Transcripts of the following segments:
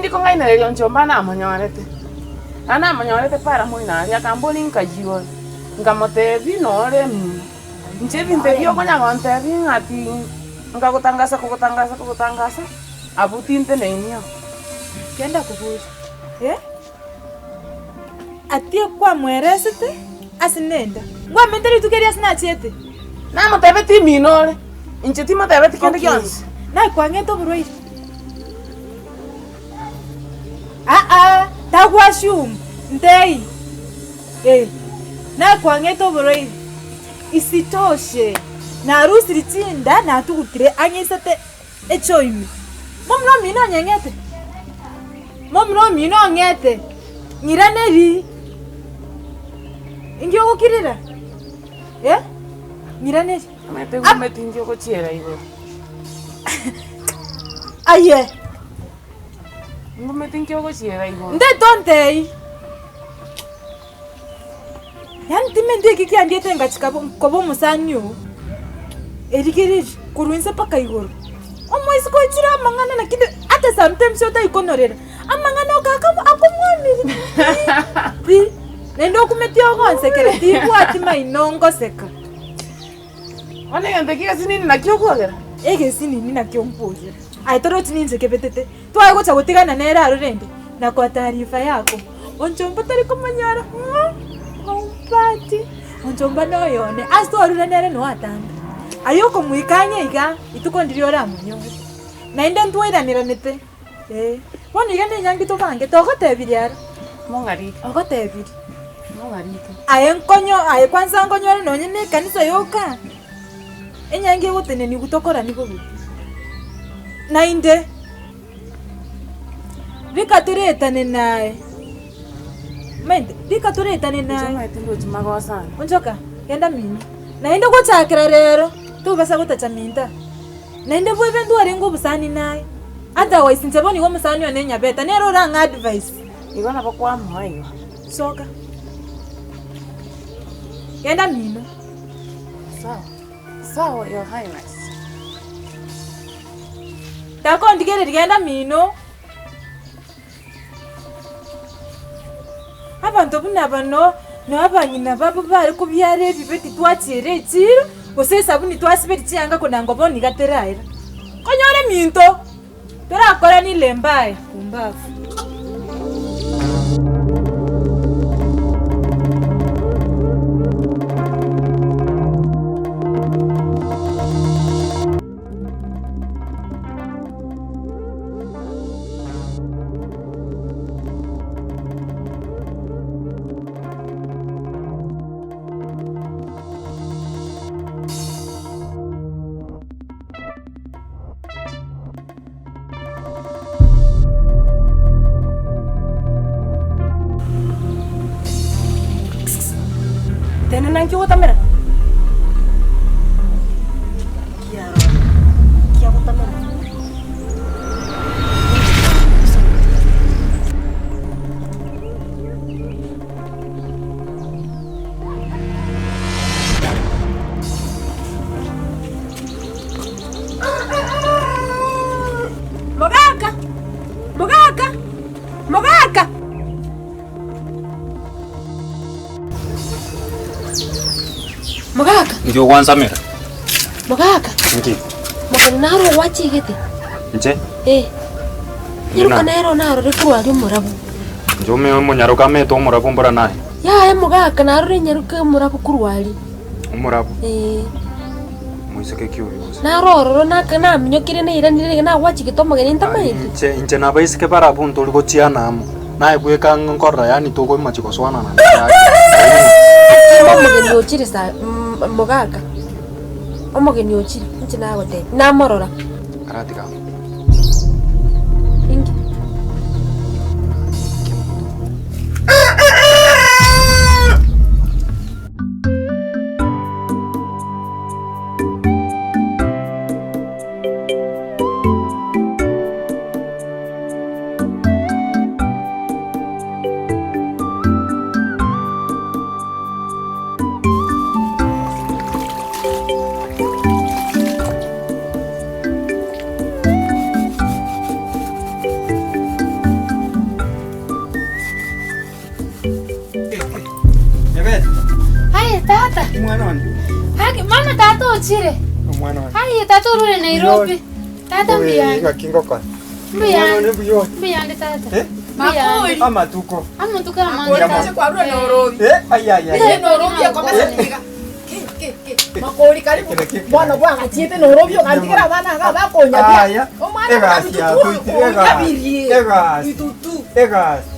Tindi kong'ainereria onchomba namonyorete, na namonyorete para moino aria, akamboria nkayia ore, nkamotebia nore mino. Inche ebinto ebi okonya gontebia ng'a ati nkagotangasa kogotangasa kogotangasa, abwo tinteneini oo. Genda koboria, eh? Atie kwamweresete ase nenda, ngwamente rituko erio ase nachiete. Namotebetie imino ore, inche timotebeti kende gionsi. Naye kwang'ete oborwaire. Aa, tagwashumu, ntei, eh, naye kwang'ete oborwaire. Isitoshe, narusiri chinda natugutire ang'e isate Echoime, momura omino onyeng'ete, momura omino ong'ete, ng'iraneri, inki ogokirera eh, ng'iraneri. Omanyete ngumeti inki ogochiera igoro. Aye. Ngumeti inki ogochiera igoro. Nde tontei. Yaani timenti eki kiandiete ngachika koba omosani oo, erigereria korwa inse mpaka igoro, omoiseke oichire amang'ana lakini ata sometimes otaikonorera, amang'ana oka akomwamiria pi pi, naende okumeti ogonsekera tibwati maino ngoseka. Bono egento eki egesinini nakio okwogera? Egesinini nakio nkwogera, aye torochi ninche kebetete. Twaye gocha gotigana nere aro rende, na kwa taarifa yako, Onchomba tari komonyora ng'a ombati, Onchomba noyone, ase twarure nere noe atambe. Aye okomoika ang'e iga, rituko ndiria oramonyore. Naende ntwairaneranete, ee. Bono iga nenyangi tobangete, ogotebirie aro, Mong'arike. ogotebirie. Mong'arike. Aye nkonyo aye kwanza nkonyore nonye na ekanisa yoka, Enyangi egotenenigwa tokorani bobe. Naende rika toretane naye, omanyete rika toretane Inche naye. omanyete ndochi magoso ane. Onchoka, genda mino. Naende gochakera rero, tobasa gotacha minto aa. Naende bwebe ntwarenge obosani naye, otherwise inche bono igo omosani one Nyabeta nere orang'e advice. Igo nabo kwamoa igo. Soka, genda mino. Sawa, sawa your highness. Takondigereria genda mino. Abanto buna aba no no abang'ina babo bare kobiara ebibe titwachiera echiro, gose esabuni twasiberia chianga konango bono iga teraera. Konyora eminto, torakoranie ile mbaya, pumbafu. Tenena nki ogotamera? Kiarora, kiagotamera. Mogaka! Mogaka! Mogaka! Mogaka! Inki ogwansamera? Mogaka! Inki? Mogeni naro ogwachigete? Inche? Eh. Nyaroka Ng'ina. nero narore korwa aria omorabu. Inche ome omonyaroka amete omorabu mbora naye. Yaya mogaka narore nyaroka omorabu korwa aria. Omorabu? Eh. Moiseke ki oyo gose? Naro ororo naka naminyokire nairanire iga nagwachigete omogeni ntamaeti. Inche inche nabaiseke barabwo ntori gochiana amo, naye bweka ang'e nkorora yaani tokoimochia gosoanana naye ake. Lakini omogeni ochire sa mogaka, omogeni ochire inche nagotebia, namorora. Aratiga amo. Inki? Tata. Omwana one. Haki, mama tata ochire. Omwana one. Aye tata orure Nairobi. Tata mbuya. Ngaki ngokora. Mbuya. Mbuya. Mbuya ndi tata. Eh? Mbuya. Amatuko. Amatuko amange. Makori kwarura Nairobi. Eh, ai ai ai. Nairobi akomesa niga. Makori karibu. Bwana bwagachiete Nairobi ogantigera abana iga bakonyabia. Aya. Omwana Egasi yatoitire egasi. Egasi. Itutu. Egasi.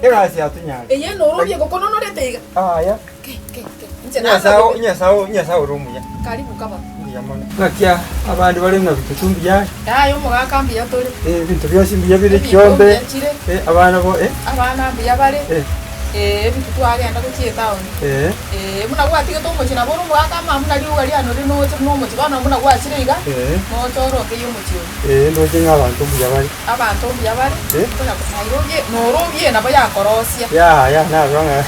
Egasi yatunyare. Eye Nairobi egokononorete iga. Aya. Ke ke ke. Inche Nyasae Nyasae Nyasae ore omuya. Karibu kaba. Mbuya mono. Ng'aki abande bare ng'a bitutu mbuya. Yaya omogaka mbuya tore. Eh, ebinto bionsi mbuya bire Ebinto chiombe. mbuya chire. Eh, abana bo eh. Abana mbuya bare. Eh. Eh, ebinto twagenda gochia etown. Eh. Eh, buna gwatigete omochie nabo ore omogaka ama buna riuga riane ore noche buna omochie bono buna gwachire iga, Eh. noche oroke ya omochie oyo. Eh, ndoche ng'a abanto mbuya bare. Abanto mbuya bare, Eh. konya Nairobi, Nairobi eye nabo yakorosia. Yaya, narora ng'a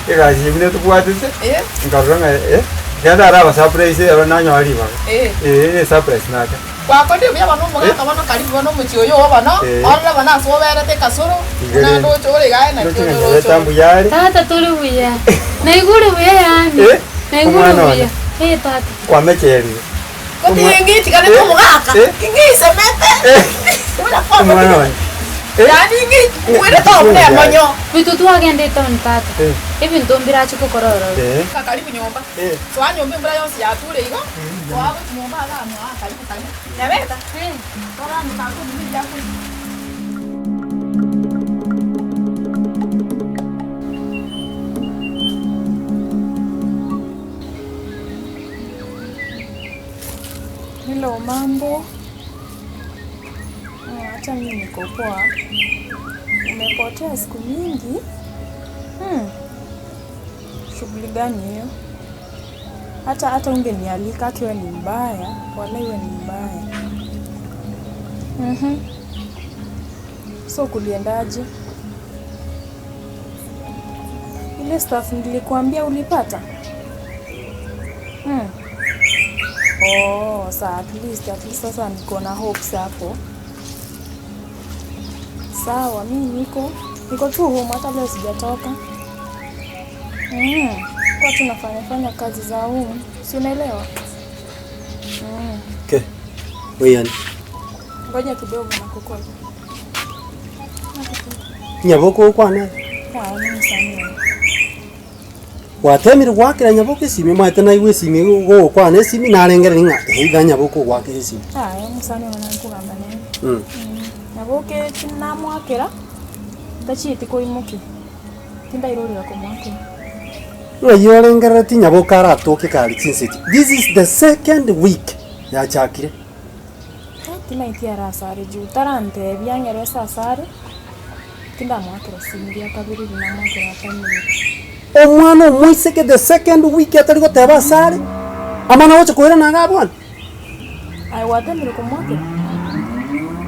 egasi eye buna tobwatete, Eh. nkarora ng'a eh, ekero ndaraba surprise ero nanyora ribaga. Eh. Eh, esurprise nacha. Gwakorire buya bono omogaka bono karibu bono omochie oyo oo bono, Eh. orore bono ase oberete ekasoro, Iga buna rende. ndoche ore iga aye naki Ndoche ng'a onyore nyabete oche ore. mbuya are. Tata tore buya. Naigure buya yaani. Eh, Naigure omwana one. buya. Eh tata. Kwamecherire. Koting'itiganete Eh, omogaka, eh. ing'isemete. Eh. Buna Omwana one. Eh. Yaani ing'i ngwerete obuna emonyo. Bito twagenda etown tata. Eh. Ebinto mbirache gokora ororo. Eh. Karibu nyomba. Eh. Soa nyomba embura yonsi yature igo. Soa gochia nyomba iga amo aa karibu karibu. Nyabeta. Rora amo tata omino ebiakoria. Hello, mambo. Hata mimi niko poa. Umepotea siku mingi. Shughuli gani hiyo? Hata hata ungenialika hata wewe ni mbaya, walai wewe ni mbaya. So kuliendaje? Ile stuff nilikuambia ulipata? Oh, sa at least sasa niko na hopes hapo. Sawa, mi niko niko tu home hata leo sijatoka. Kwa tu nafanya fanya kazi za home, si unaelewa? Ke, weyani. Ngoja kidogo nakukola. Nyaboko okwana. Kwa nini sana? Gwatemire gwakera nyaboko esimi omanyete naigwe esimi gogokwana esimi narengereri ng'a either nyaboko ogwakera esimi. Aye omusani oyo nankogamba nere. Nyaboke tinamwakera tachieti koimokia tindairorera komwakera. Ng'ai orengerereti nyaboke aratoke kare chinsa echi? This is the second week yachakire. Timaeti arasare juu tarantebia ng'ero ase asare tindamwakera simu ria kabere riria namwakera atanyire. Omwana omoiseke the second week atari goteba asare, amana gocha koirana iga abwane. Aye gwatemire komwakera?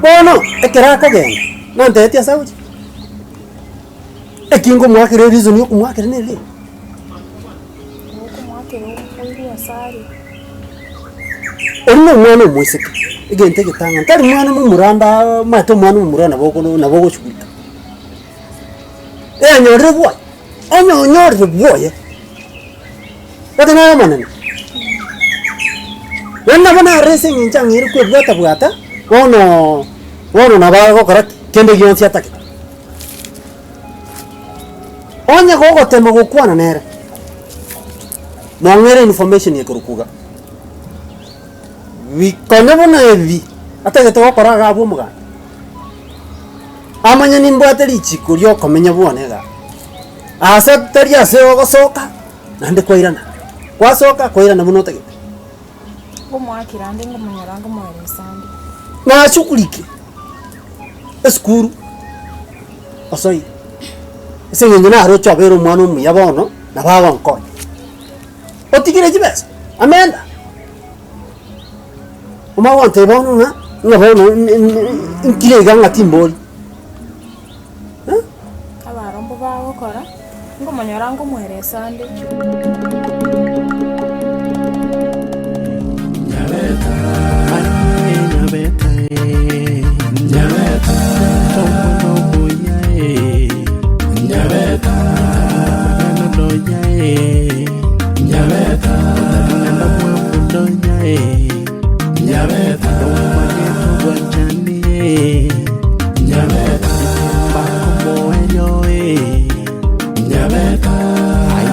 Bono ekero akogenda, nantebetie ase agochia? Eki nkomoakera ereason ya okomoakera nere eye. Okomoakera oirwe asare. Oria na omwana omoiseke, egento egetang'ani, tari mwana momura ande omanyete omwana omomura nabo okono nabo ogoshughulika. Eyanyorire bwoye, onye onyorire bwoye, gose naye omonene. Naende nabo nare ase eng'encho ang'eire kwebwata bwata, bono bono nabo agokora ki? Kende gionsi atagete. Onye gogotema gokwana nere, mong'ere information ekorokwa iga, bikonye buna ebi atagete gokora iga abwo omoganda, amanye nimbwate richiko riokomenya bwane igaa, ase tari ase ogosoka naende kwairana, kwasoka kwairana buna otagete. Ngomoakera ande ngomonyora ngomoeresa ande. Nashughulike esukuru osoire, ase eng'encho naroche obeire omwana omuya bono, nabo agonkonya. Otigire chibesa, amenda, omanye gontebia bono ng'a, ng'a bono nkire iga ng'a timbori eh. Abarombo bagokora, ngomonyora ngomoeresa ande.